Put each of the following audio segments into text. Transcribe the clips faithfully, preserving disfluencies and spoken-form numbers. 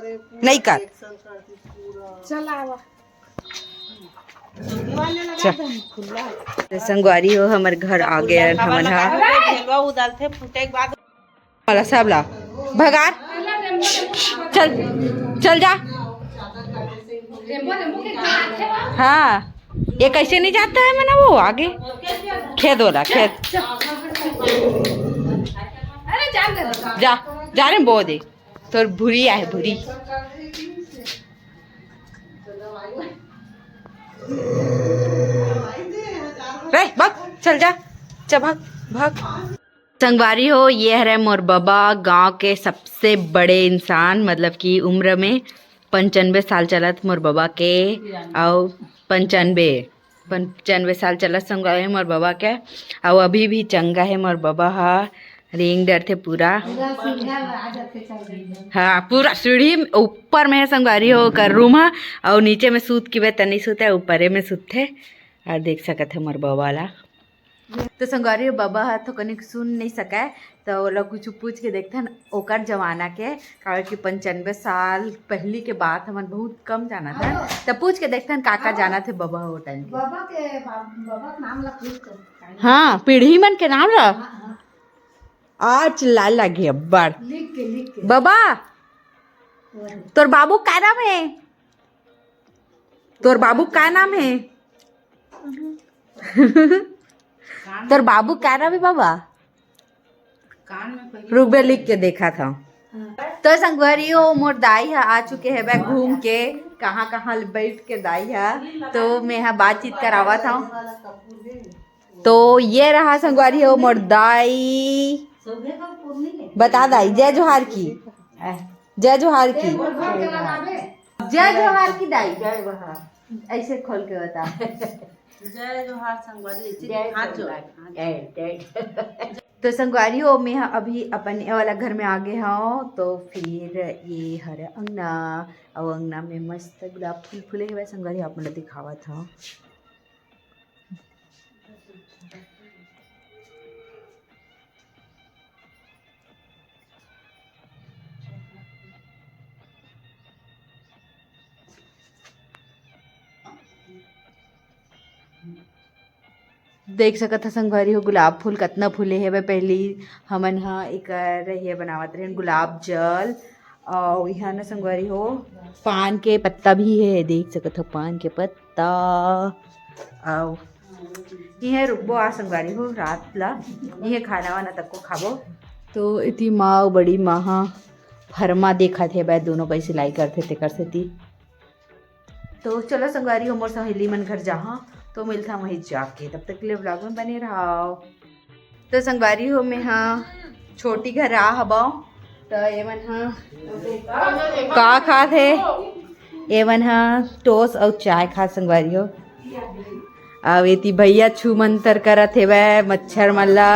नहीं कर। चल। तो संगवारी हो, हमर घर आ गए हमन ह। झेलवा उदालथे, फूटे के बाद वाला सब ला भगार। चल, चल जा। हाँ, ये कैसे नहीं जाता है मना वो आगे। खेद हो रहा, खेद। जा, जा रे, बो दे। तोर भूरी आहे, भूरी। रे, भाग, चल जा। चल, भाग, भाग। संगवारी हो, ये हरे मोर बबा, गांव के सबसे बड़े इंसान, मतलब कि उम्र में पंचानबे साल चलत मोर बबा के, अउ पंचानबे, पंचानबे साल चलत संगवारी हो मोर बबा के, अउ अभी भी चंगा है मोर बबा हा, रेंग डरथे पूरा। पूरा सीढ़िया में आ जाथे चल रही है। हाँ, पूरा सीढ़ी ऊपर में है संगवारी हो ओकर रूम हा, अउ नीचे में सूत के बे तनी सूते, ऊपरे में सूतथे। अउ देख सकत है मोर बबा ला। तो संगवारी हो, बबा ह तो कनिक सुन नहीं सकय, तो ओला कुछ पूछ के देखथन ओकर जमाना के, काबर कि पंचानबे साल पहली के बात हमन बहुत कम जानत हन। तो पूछ के देखथन का का जानत हे बबा ह वो टाइम के। बबा के बा-, बबा के नाम ला पूछ कर। हाँ, पीढ़ी मन के नाम ला। हाँ, हाँ। आज चिल्लाए लागे अब्बड़। लिख के, लिख के। बबा, तोर बाबू का नाम है? तोर बाबू का नाम है? तोर बाबू का नाम है बाबा? कान में पहले रुक बे, लिख के देखा था। तो संगवारी हो, मोर दाई हा आ चुके हे बे घूम के, कहाँ कहाँ बैठ के दाई हा, तो मैं हा बातचीत करावा था। तो ये रहा संगवारी हो मोर दाई। बता दाई, जय जोहार की। जय जोहार की। जय जोहार की दाई। जय जोहार। ऐसे खोल के बता। जय जोहार संगवारी, ऐसे जय हाथ जोड़। संगवारी। जय, जय। तो संगवारी हो, मैं ह अभी अपन ये वाला घर में आ गए हव, तो फिर ये हर अंगना, अउ अंगना में मस्त गुलाब फूल फूले हवय संगवारी, आप मन ल दिखावत हव। देख सकत ह संगवारी हो, गुलाब फूल कतना फूले हेवय। पहली हमन ह एकर ये बनावत रहेन गुलाब जल, अउ इहाँ न संगवारी हो, पान के पत्ता भी हे, देख सकत हो पान के पत्ता। अउ इहे रुकबो आज संगवारी हो रात ला, इहे खाना वाना तको खाबो। तो इति माँ अउ बड़ी माँ ह फरमा देखत हेवय, दोनों कई सिलाई करथे तेकर सेती। तो चलो संगवारी हो, मोर सहेली मन घर जाहा, तो मिलथा वहीं जाके, तब तक के लिए vlog में बने रहो। तो संगवारी हो, मैं हा छोटी घर आ हबव, तो एमन हा का खात हे? एमन हा टोस अउ चाय खात संगवारी हो। अउ एती भैया छू मंतर करत हेवय मच्छर मन ला।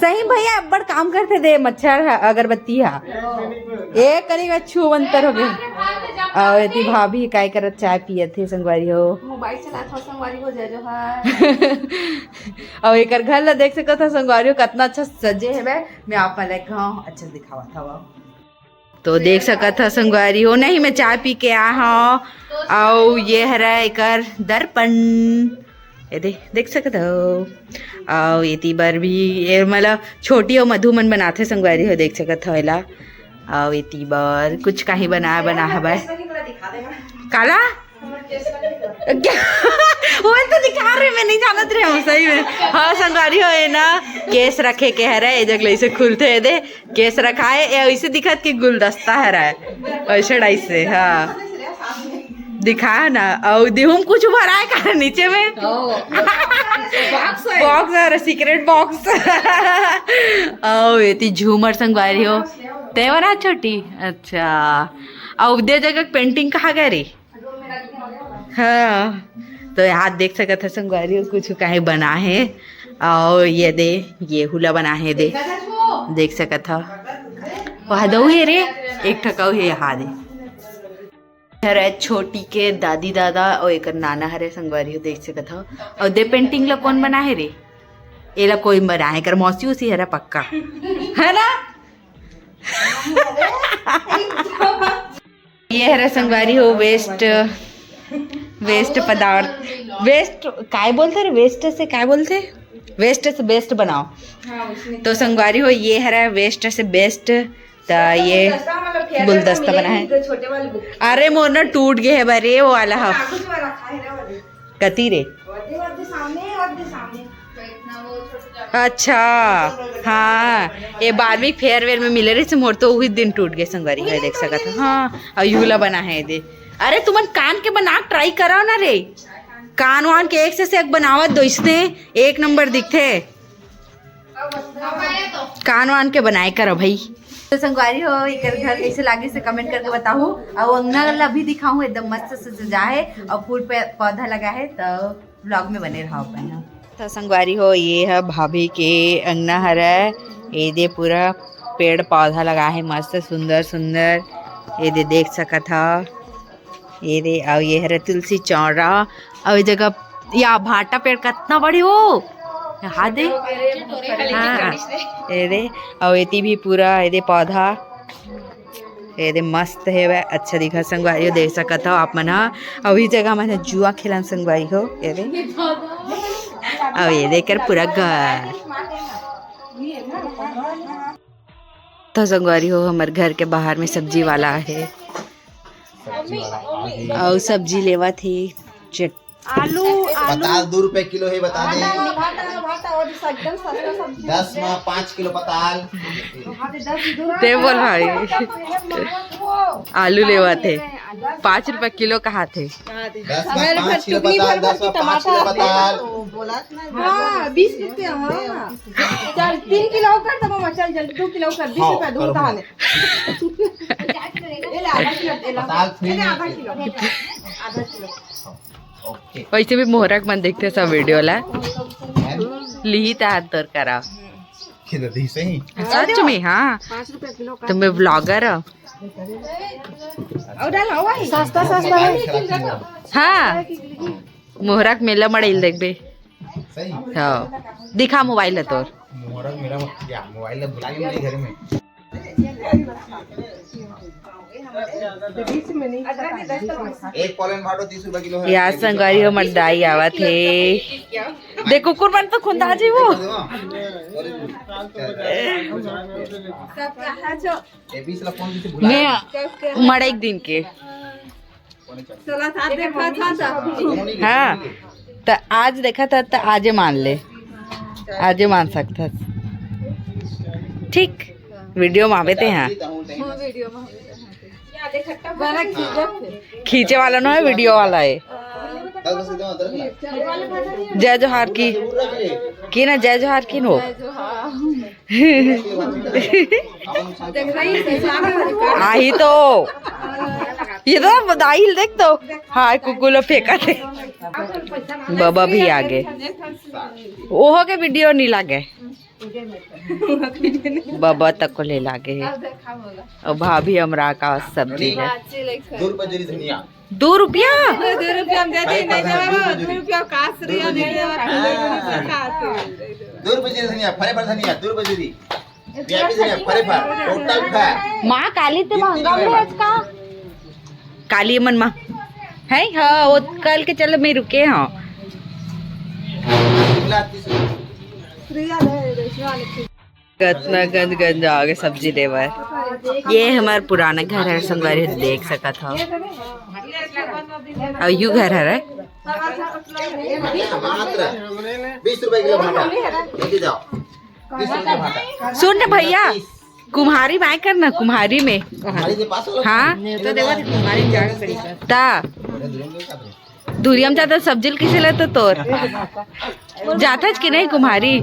सही भैया अब्बड़ काम करथे दे मच्छर ह, अगरबत्ती ह। ए कनी में छू मंतर हो गए। अउ एती भाभी काय करत चाय पियत हे संगवारी हो। मोबाइल चलात हो संगवारी हो, जय जोहार। अउ एकर घर ला देख सकत हो संगवारी हो, कतना अच्छा सजे हेवय। मैं आप मन ला एक घाव अच्छा से दिखावत हवं। तो देख सकत ह संगवारी हो, नहीं मैं चाय पी के आ हव। अउ ये हरय एकर दर्पण, ये दे, देख सकत हो। अउ एती बर भी ये मतलब छोटी अउ मधु मन बनाथे संगवारी हो, देख सकत हो एला। अउ एती बर कुछ काही बना बना हवय। काला? क्या? वो तो दिखा रहे, मैं नहीं जानत रहे हूँ सही में। हाँ संगवारी हो, ये ना केस रखे के हरय, ये जगह ऐसे खुलथे, ये दे केस रखाए, ये ऐसे दिखत कि गुलदस्ता हरय, ऐसे टाइप से। हाँ दिखा ना, अउ देहूं कुछ भराए का नीचे में। बॉक्स है, सीक्रेट बॉक्स। अउ एती झूमर संगवारी हो, तेवरा छोटी। अच्छा, अउ दे जगह पेंटिंग कहाँ गए रे? हाँ, तो यहाँ देख सकत ह संगवारी हो, कुछ काहे बना हे। अउ ये दे, ये हुला बना हे दे, देख सकत ह। वहाँ दऊ हे रे, एक ठकऊ हे यहाँ दे। हरे छोटी के दादी दादा अउ एकर नाना हरे संगवारी हो, देख सकत हो। अउ दे पेंटिंग ला कोन बना हे रे? एला कोई बना हे, एकर मौसी उसी हरे पक्का, है ना? ये हरे संगवारी हो, वेस्ट, वेस्ट पदार्थ, वेस्ट काय बोलथे रे? वेस्ट से काय बोलथे? वेस्ट से बेस्ट बनाओ। तो संगवारी हो, ये हरे वेस्ट से बेस्ट। त ये गुलदस्ता बना है। अरे मोर ना टूट गए है बरे, वो वाला ह। कती रे? अच्छा, हाँ, ये बारहवीं फेयरवेल में मिले रहिस मोर, तो उही दिन टूट गए संगवारी, है देख सकत हो। हाँ, अउ यूला बना है दे। अरे तुमन कान के बना ट्राई कराओ ना रे, कान वान के एक से, से एक बनावत दो, इसने एक नंबर दिखथे। कान वान के बनाए करो भाई। तो संगवारी हो, एकर घर कैसे लागिस कमेंट करके बताहू। अउ अंगना ला भी दिखाहू, एकदम मस्त से सजा है अउ फूल पे पौधा लगा है, तो ब्लॉग में बने रहो अपन। तो संगवारी हो, ये ह भाभी के अंगना हरय। ये दे पूरा पेड़ पौधा लगा है मस्त सुंदर सुंदर। ये दे देख सकत ह। ये दे, अउ ये हरे तुलसी चौरा, अउ ये जगह या भाटा पेड़ कतना बड़ी हो, हा दे। हाँ, ये दे, अउ एती भी पूरा ये दे पौधा, ये दे मस्त हे वै, अच्छा दिखा संगवारी हो, देख सकत हो आप मन हा। अउ ये जगह मन जुआ खेलन संगवारी हो, ये दे, अउ ये दे एकर पूरा घर। तो संगवारी हो, हमर घर के बाहर में सब्जी वाला हे। सब्जी वाला आ गई। अउ सब्जी लेवत हे, चट- आलू, आलू। पताल दू रुपए किलो हे, बता दे। भाटा, भाटा, भाटा, और एकदम सस्ता सब्जी। दस में पाँच किलो पताल। ते बोल भाई। आलू लेवत हे, पाँच रुपए किलो कहाथे। दस में पाँच किलो पताल, दस में पाँच किलो पताल। हाँ, बीस रुपया, हाँ। चल, तीन किलो कर, तब हम चल, चल, दो किलो कर, बीस रुपया दूँ, कहाँ ले? ये ले, आधा किलो, ये ले। पताल फ्री ये ले, में। आधा किलो, आधा किलो। ओके। वैसे भी मोहरक मन देखते सब वीडियो ला। हैं? लिही त हाथ तोर करा। खेल रही सही। सच में, हाँ। पाँच रुपया किलो का। तुम्हें ब्लॉगर हो। और डाल, हवा है। सस्ता, सस्ता है। हाँ। मोहरक मेला मड़ेल देखबे। सही। हाँ। दिखा मोबाइल है तोर। मोहरक मेला मत क्या? मोबाइल है, बुला के मेरे घर में। एक पॉलेन भाटो तीस रुपए किलो है। यार संगवारी, हमर दाई आवत हे। देख कुकुर मन तो खुंदा जी वो। ये बीस ला फोन किसे भुला। मैं मड़े एक दिन के। हाँ, त आज देखा था, त आजे मान ले, आजे मान सकता। ठीक, वीडियो में आवे ते हैं। खींचे वाला ना है, वीडियो वाला है। जय जोहार की, की ना जय जोहार की नो। आही तो, ये तो दाई देख तो, हाय कुकुलो फेंका थे। बाबा भी आगे, ओहो के वीडियो नहीं लागे। बाबा तक को ले लागे। और भाभी हमरा का सब्जी है। दो रुपया। दो रुपया हम देते ही नहीं, दो रुपया काश रिया दे दे। दो रुपया धनिया, फरे पर धनिया, दो रुपया दीदी। प्याज धनिया, फरे पर, टोटल फै। माँ काली ते महंगा में आज का? काली मन माँ है, हाँ, वो कल के चल मैं रुके हाँ। कतना गंज गंज आगे सब्जी लेबर। ये हमार पुराना घर है, संगवारी देख सकत हो। और यू घर है। मात्र बीस रुपए किलो भाटा, लेके जाओ। बीस रुपए भाटा। सुन रे भैया, कुम्हारी माय कर ना, कुम्हारी में। कुम्हारी के पास वाला हाँ। नहीं तो देखो, कुम्हारी में जाके करी कर। ता। अरे, दुल्हन के साथ रहो। दूरिया में जाता सब्जी ल किसे लेते तोर? जाता कि नहीं कुम्हारी?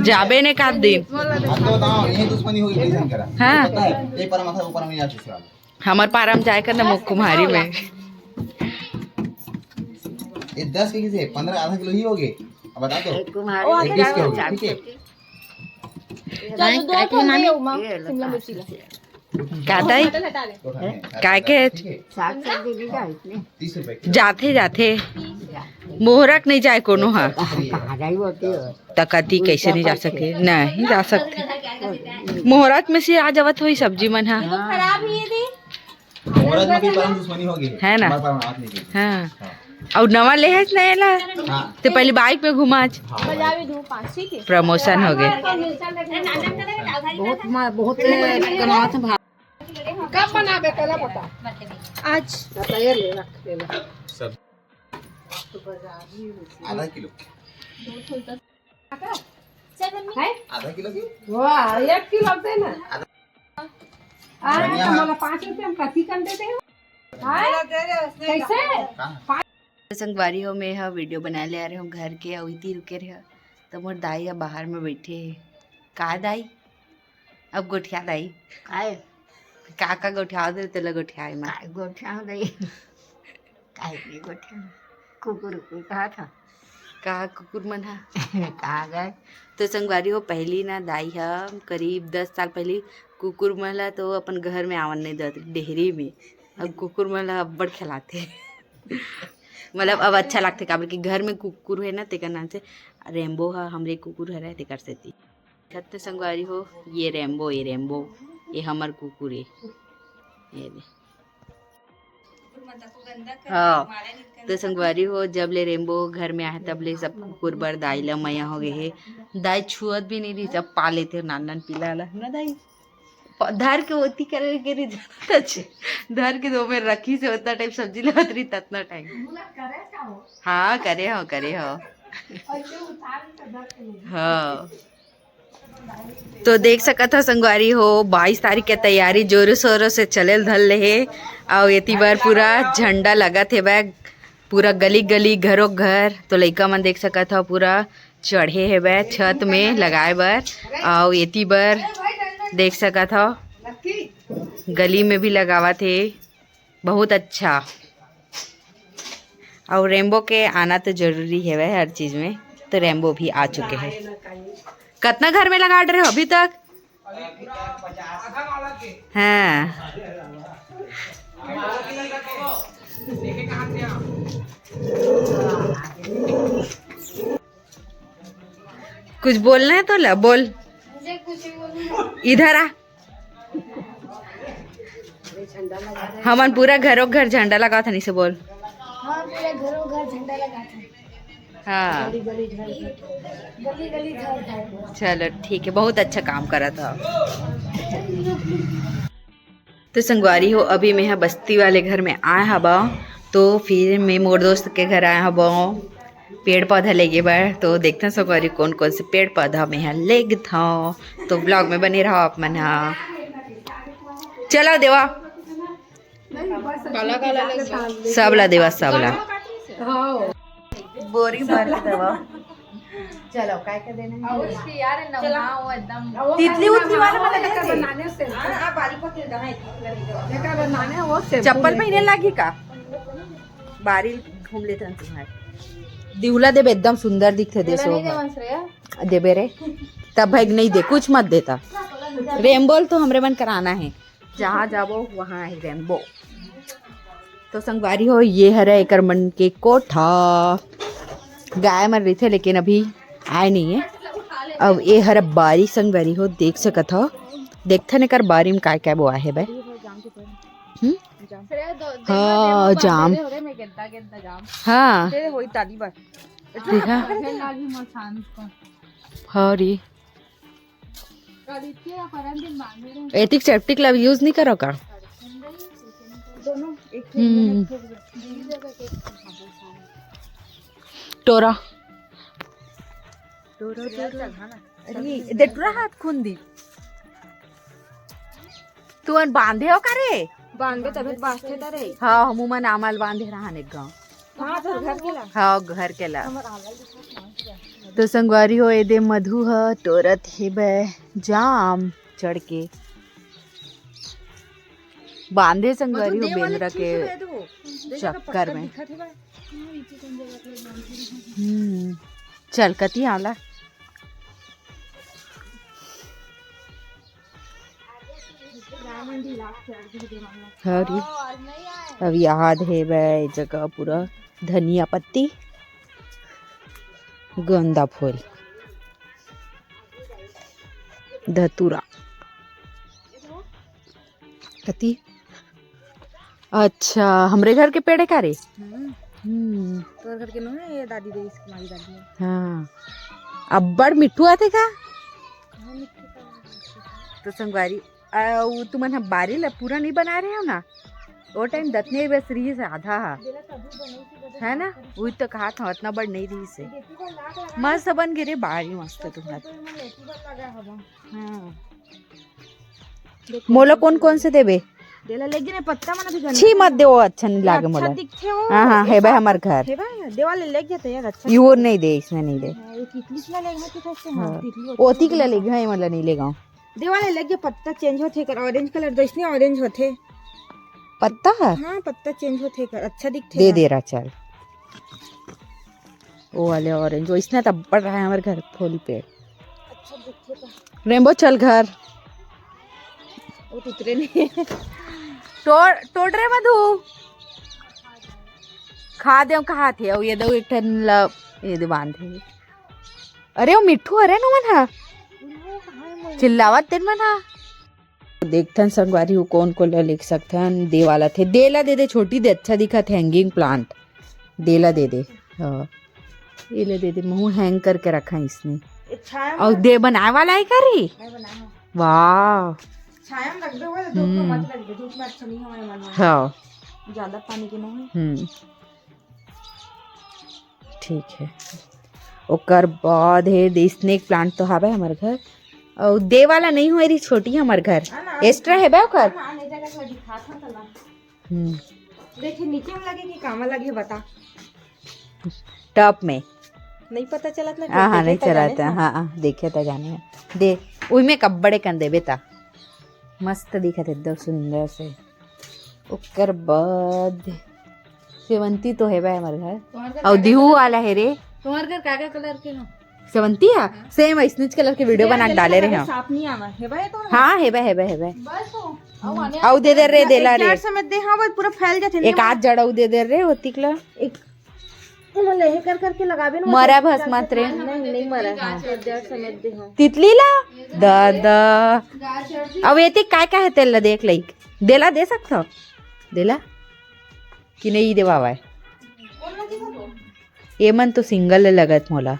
जाबे ने का दिन। आपको बताओ, यही दुश्मनी होगी, टेंशन करा। हाँ। पता है, ये पर माथा ऊपर में नहीं आती सवाल। हमर पारा में जाए कर ना मुख कुम्हारी में। ये दस के किसे? पंद्रह, आधा किलो ही हो गए। अब बता दो। कुम्हारी ये बीस के हो गए, ठीक है? चलो, दो ठो ले आओ, माँ, शिमला मिर्ची ले। का ताई? काय के? साग सब्जी ले जाओ इसमें। जाथे, जाथे। मोहरक नहीं जाए कोनो हा। कहाँ जाई वो तो? त कती कैसे नहीं जा सके? नहीं जा सकते। मोहरक में से आ जावत होई सब्जी मन हा। खराब ही है दी। मुहूर्त में भी परम दुश्मनी हो गई। है ना? हमारे परम हाथ नहीं गई। हाँ। हाँ। अउ नवा ले हस ना एला? हाँ। ते पहली बाइक में घुमाच। हाँ। प्रमोशन हो गए। बहुत मा-, बहुत कमात भा- कब बनाबे, कला बता। आज। बता, ये ले, रख, ले ले। सब। आधा किलो। हैं? आधा किलो की? वाह, एक किलो दे ना। आधा। अरे, बढ़िया। तो मला पाँच रुपया में कथी कन देते हो? हाँ? कैसे? कहाँ? तो संगवारी हो, मैं ह वीडियो बनाए ले आ रहे हूँ घर के, अउ इति रुके रहे, तो मोर दाई ह बाहर में बैठे हे। का दाई? अब गोठिया दाई। काय? का का गोठिया दे, तेला गोठिया मा। काय गोठिया दाई? काय नहीं गोठिया? कुकुर, कुकुर कहा था। का कुकुर मन ह? कहाँ गए? तो संगवारी हो, पहली ना दाई ह करीब दस साल पहली कुकुर मन ला तो अपन घर में आवन नहीं देत, डेहरी में। अब कुकुर मन ला अब्बड़ खिलाते। मतलब, अब अच्छा लगथे, काबर कि घर में कुकुर है ना, तेकर नाम से रेम्बो ह हमरे कुकुर हरे, तेकर सेती। खत्ते संगवारी हो, ये रेम्बो, ये रेम्बो, ये हमर कुकुर है। ये दे। हाँ, तो संगवारी हो, जब ले रेम्बो घर में आहे, तब ले सब कुकुर बर दाई ला मया हो गए हे। दाई छुअत भी नहीं रही, सब पा लेते हो नान नान पीला ला, ना दाई? प-, धर के ओती करे के रही, जानत अच्छे। धर के दो में रखी से उतना टाइम सब्जी लेवत रही, ततना टाइम। हाँ, करे हो, करे हो। हाँ। तो देख सकत हो संगवारी हो, बाईस तारीख के तैयारी जोरों शोरों से चले धर ले हे। अउ एती बार पूरा झंडा लगत हे बे, पूरा गली गली, घरों घर। तो लइका मन देख सकत हो, पूरा चढ़े हे बे छत में लगाए बर। अउ एती बर देख सकत हो, गली में भी लगावत हे। बहुत अच्छा। अउ रेम्बो के आना तो जरूरी हेवय हर चीज में, तो रेम्बो भी आ चुके हैं। कतना घर में लगा रहे हो अभी तक? हाँ। कुछ बोलना है तो ला बोल। इधर आ। हमन पूरा घरों घर झंडा लगात हन, इसे बोल। हाँ, पूरा घरों घर झंडा लगात हन। हाँ। गली गली घर घर। गली गली घर घर। चलो ठीक है, बहुत अच्छा काम करत हो। तो संगवारी हो, अभी मैं ह बस्ती वाले घर में आए हबव, तो फिर मैं मोर दोस्त के घर आए हबव पेड़ पौधा लेगे बर। तो देखथन संगवारी, कौन कौन से पेड़ पौधा मैं ह लेगथव, तो vlog में बने रहो आप मन ह। चलो देवा, काला काला लग सब ला देवा, सब ला। हाँ। बोरी भर के देवा। चलो, काय का देना है? अउ उसकी यार, नमहा वो एकदम तितली उतली वाला वाला दे दे। हाँ, हाँ, बारी पकड़ देना है। चप्पल पहने लागी का? बारी घूम लेते हैं तुम्हारे। दिवला देबे, एकदम सुंदर दिखते दे। देबे रे। तब भाई नहीं दे, कुछ मत देता। रेम्बो ल तो हमरे मन कराना है। जहाँ जाबो वहाँ है रेम्बो। तो संगवारी हो, ये हरे एकर मन के कोठा। गाय मन रहिथे, लेकिन अभी आए नहीं है। अब ये हरे बारी संगवारी हो, देख सकत हो। देखथन एकर बारी में काय काय बोआ है बे। हम्म? हाँ, जाम। हाँ। देखा? हाँ रे। एतिक सेप्टिक ला यूज नहीं करो का? हम्म। टोरा। टोरा, टोरा। अरे, दे टोरा हाथ खून दी। तुमन बांधे हो का रे? बांधे तभी तो बांधते ता रे। हाँ, हमू मन आमा ल बांधे रहन एक गाँव। हाँ, तो घर के ला। हाँ, घर के ला। तो संगवारी हो, एदे मधु ह टोरत हे बे जाम चढ़ के। बांधे संगवारी हो, बेंदरा के चक्कर में। हम्म, चल कती आला। हरी। अब याद हे बे, जगह पूरा धनिया पत्ती, गेंदा फूल, धतूरा। कती? अच्छा, हमरे घर के पेड़ हे का रे? हम्म। हम्म। तोर घर के नो हे, ये दादी दे, इसकी मारी दादी हे। हाँ। अब्बड़ मिट्ठू आथे का? हाँ, मिट्ठू का। तो संगवारी, अ, वो तुमन ह बारी ला पूरा नहीं बना रहे हो ना? वो टाइम दतने बस रही से आधा हा। है ना? वही तो कहा था, उतना बड़ नहीं रही से। मस्त बन गे रे बारी, मस्त तुम्हार। हाँ। मोला कौन कौन से देबे? देला लेगे ने पत्ता मन भी गंदा छी मत दे, वो अच्छा नहीं लागे मोला। दिखथे वो। हाँ, हाँ, हे भाई हमार घर। हे भाई, देवा ले लेगे तो यार अच्छा। ये वो नहीं दे, इसमें नहीं दे। हाँ, ये तितली से लेगे ना, तो कैसे? हाँ, हाँ। तितली ओती के ले लेगे, हाँ, ये मोला नहीं लेगा। देवा ले लेगे, पत्ता change होथे कर, orange colour जैसने orange होथे। पत्ता है? हाँ, पत्ता change होथे कर, अच्छा दिखथे दे यार। दे रहा चल। वो वाले orange, वो इसने तब पड़ रहा है हमारे घर फूल पेड़। अच्छा दिखथे तो। रेम्बो चल घर। वो तो उतरे नहीं। तोड़, तोड़ रे मधु। खा दे, कहा थे, ये दो एक ठन ला, ये दे बांधे। अरे वो मिट्ठू, अरे नो मन हा। चिल्लावत तेन मन हा। देखथन संगवारी हो, कौन कौन ला लेग सकथन। दे वाला थे, देला दे दे, छोटी दे, अच्छा दिखत हे, hanging plant। देला दे दे। हाँ, ये ले दे दे, मुँह hang करके रखा इसने। ये छाया में और रख दे बनाए वाला है का रे? मैं बनाया हूँ। वाह। छाया में रख दो, वो धूप में हम्म। मत रख दो, धूप में अच्छा नहीं हमारे मन में। हाँ। ज्यादा पानी के नहीं। हम्म। ठीक है। ओकर बाद हे दे snake plant तो हावे हमर घर। और दे वाला नहीं हुए रही, छोटी हमर घर। हाँ ना, extra हे बे ओकर। हाँ, हाँ, नहीं जगह थोड़ा दिखा था तला। हम्म। देखिए नीचे में लगे कि कामा लगे बता। टॉप में। नहीं पता चलत ना, हाँ, हाँ, देखे नहीं तो जाने चलत, से। हाँ, हाँ, देखे तो जाने। दे, उही में कब्बड़े कन देबे ता। मस्त दिखत हे, एकदम सुंदर से। ओकर बाद सेवंती तो हेबे हमर घर। तुम्हार घर अउ का का दिहू colour? वाला हे रे। तुम्हार घर का का colour के हो? सेवंती हा? हाँ। Same ऐसनेच colour के video बना के डाले रहे हम। साफ नहीं आवा। हेबे तो? हाँ, हेबे, हेबे, हेबे। बस हो। अउ आने अउ दे दे रे, देला रे। एक जड़ समेत दे, हाँ, वो पूरा फैल जाथे एक ना। आध जड़ अउ दे दे रे, ओतिक ला। एक, ओमा लेहे कर करके लगाबे ना, मरा भस मत रे। नहीं, नहीं मरा, हाँ। एक जड़ समेत दे, हाँ। तितली ला? दादा। अब एतिक काय काय हे तेला देख लइक। देला दे सकथव? देला? कि नहीं देवावय? एमन तो single ले लगत मोला।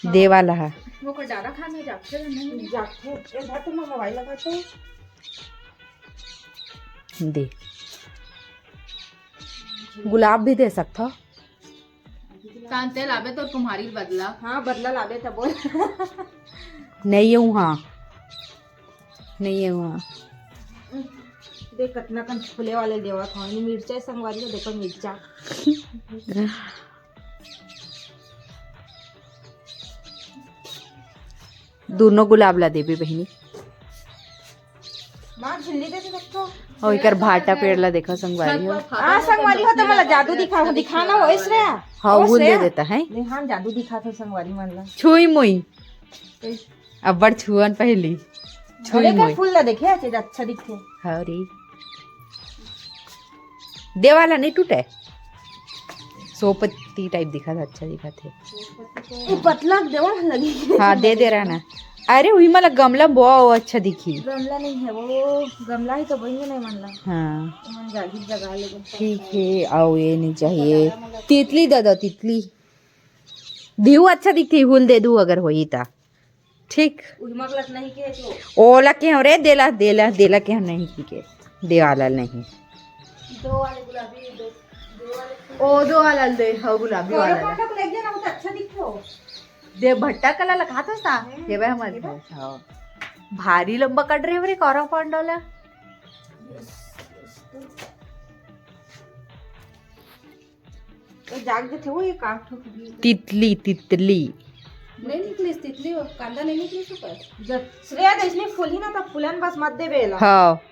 दे वाला हा। वो को ज्यादा खाने जाते हैं, नहीं जाते। ए, धर तो मैं मोबाइल लगा तो। दे। गुलाब भी दे सकथव। कान तेल आबे तो तुम्हारी बदला। हाँ, बदला लाबे तो बोल। नहीं हूँ, हाँ। नहीं है वहाँ। देख कतना कन फूले वाले देवत हव। ये मिर्चा संगवारी हो, देखो मिर्चा। दोनों गुलाब ला देबे बहिनी। माँ झिल्ली दे दे बच्चों। और एकर भाटा पेड़ ला देखो संगवारी हो। हाँ संगवारी हो तो मला जादू दिखा, दिखाना हो श्रेया। हाँ, ओ वो दे श्रेया। देता है। नहीं, हाँ जादू दिखा था संगवारी मन ला। छुई मुई। अब्बड़ छुअन पहली। छुई अरे, मोय। फूल ला देखे, आज अच्छा दिखथे। हाँ रे। देवाला नहीं टूटे। सोपत्ती type दिखा था, अच्छा दिखा थे। ये पतला देवा लगी। हाँ, दे दे रहा ना। अरे, वही मला गमला बहुत अच्छा दिखी। गमला नहीं है, वो गमला ही तो वही नहीं मन ला। हाँ। मन जागी जगा ले। ठीक है, आओ, ये नहीं चाहिए। तितली दे दो, तितली। दिहू अच्छा दिखथे, फूल दे दू अगर होही ता। ठीक। उही मगलत नहीं के तो। ओला के हो रे, देला, देला, देला के हो नहीं की के। देवाला नहीं। दो वाले गुलाबी, दो, दो वाले फूल। ओ, दो वाला दे, हाँ, गुलाबी वाला। कोरोपांडा को लेके ना, वो तो अच्छा दिखथे हो। दे भट्टा कला लगा था सा। हम्म, ये भाई हमारे ये भाई। पास, हाँ। भारी लंबा कट रहे हो रे, कोरोपांडा ला। तो जाग जथे वो, ये काट ठोक दी। तितली, तितली। नहीं निकलिस तितली, वो कांदा नहीं निकलिस ऊपर। जब श्रेया देशनी फूली ना, तब फूलन बस मत देबे ला। हाँ।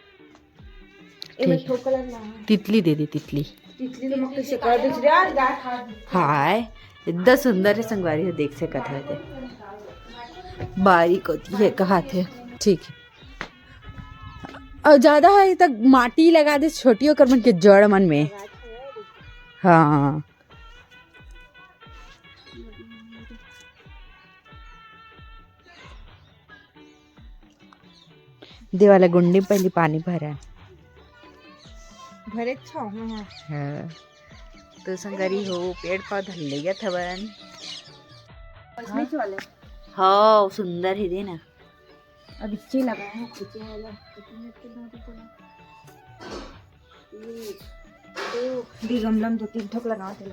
एमे ठीक। ठोकलन ना। तितली दे दे, तितली। तितली तो मक्के से कर दे, श्रेया, आज गाय खा दी। हाय, इतना सुंदर है संगवारी हो, देख सकत है ते। बारी कोती है, कहा थे। ठीक है। अउ ज्यादा है तक माटी लगा दे छोटी ओकर मन के जड़ मन में। हाँ। दे वाला गुंडी पहली पानी भरा। भरे छाव में है। हाँ। तो संगरी हो, पेड़ पौधा लेगत हवन। इसमें वाले हाँ, सुंदर है, दे ना। अब इच्चे लगा है, इच्चे वाला। कितने के दो, दो, दो। ये दो, दी गमला में दो तीन ठोक लगा थे।